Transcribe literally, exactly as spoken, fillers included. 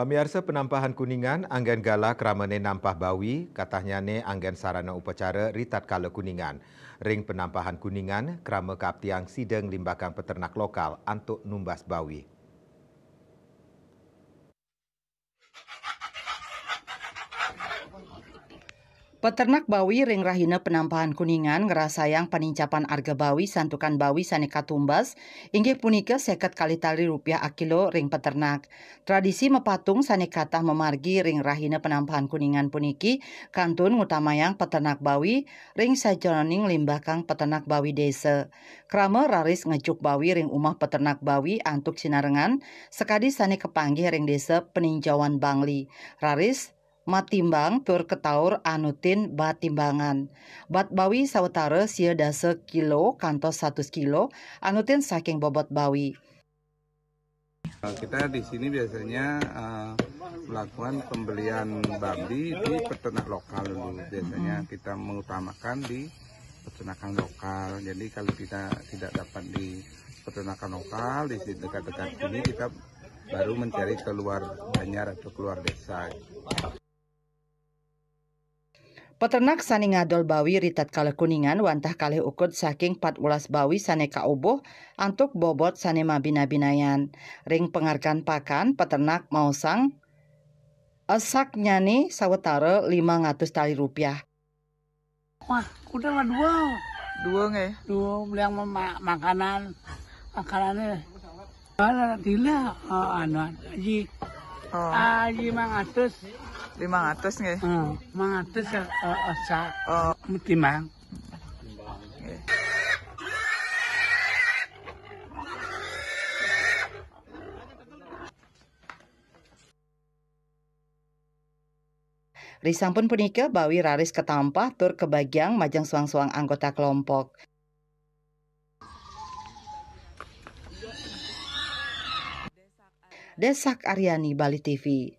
Pamiarsa, penampahan Kuningan anggén gala kramane nampah bawi, katahnyané anggén sarana upacara ritatkala Kuningan. Ring penampahan Kuningan, krama kaaptiang sida nglimbakang peternak lokal antuk numbas bawi. Peternak bawi ring rahina penampahan Kuningan ngrasayang panincapan arga bawi santukan bawi sane katumbas, inggih punika seket kalih tali rupiah akilo ring peternak. Tradisi mapatung sane katah mamargi ring rahina penampahan Kuningan puniki kantun ngutamayang peternak bawi ring sajeroning nglimbakang peternak bawi desa. Krama raris ngejuk bawi ring umah peternak bawi antuk sinarengan sakadi sane kapanggih ring desa Peninjauan Bangli. Raris matimbang tur ketaur anutin batimbangan. Bat bawi sawatara sia dasa kilo kantos satus kilo, anutin saking bobot bawi. Kita di sini biasanya eh, melakukan pembelian babi di peternak lokal dulu. Biasanya kita mengutamakan di peternakan lokal. Jadi kalau kita tidak dapat di peternakan lokal di dekat-dekat sini, kita baru mencari keluar banjar atau keluar desa. Peternak sane ngadol bawi ritatkala Kuningan wantah kalih ukud saking patbelas bawi sane kaubuh antuk bobot sane mabina-binayan. Ring pangargan pakan, peternak maosang esaknyane sawatara limang atus tali rupiah. Wah, udah lah dua. Dua nggih. Dua beli yang mema- makanan, makanannya. Ada tidak? Oh, anu, Haji. Oh, Haji Mang Atus. Limang atus nggih. Hmm, Mang Atus ya, eh, esak. Oh, Timang. Nggih. Risampun punika, bawi raris katampah tur kabagiang majeng suang-suang anggota kelompok. Desak Aryani, Bali T V.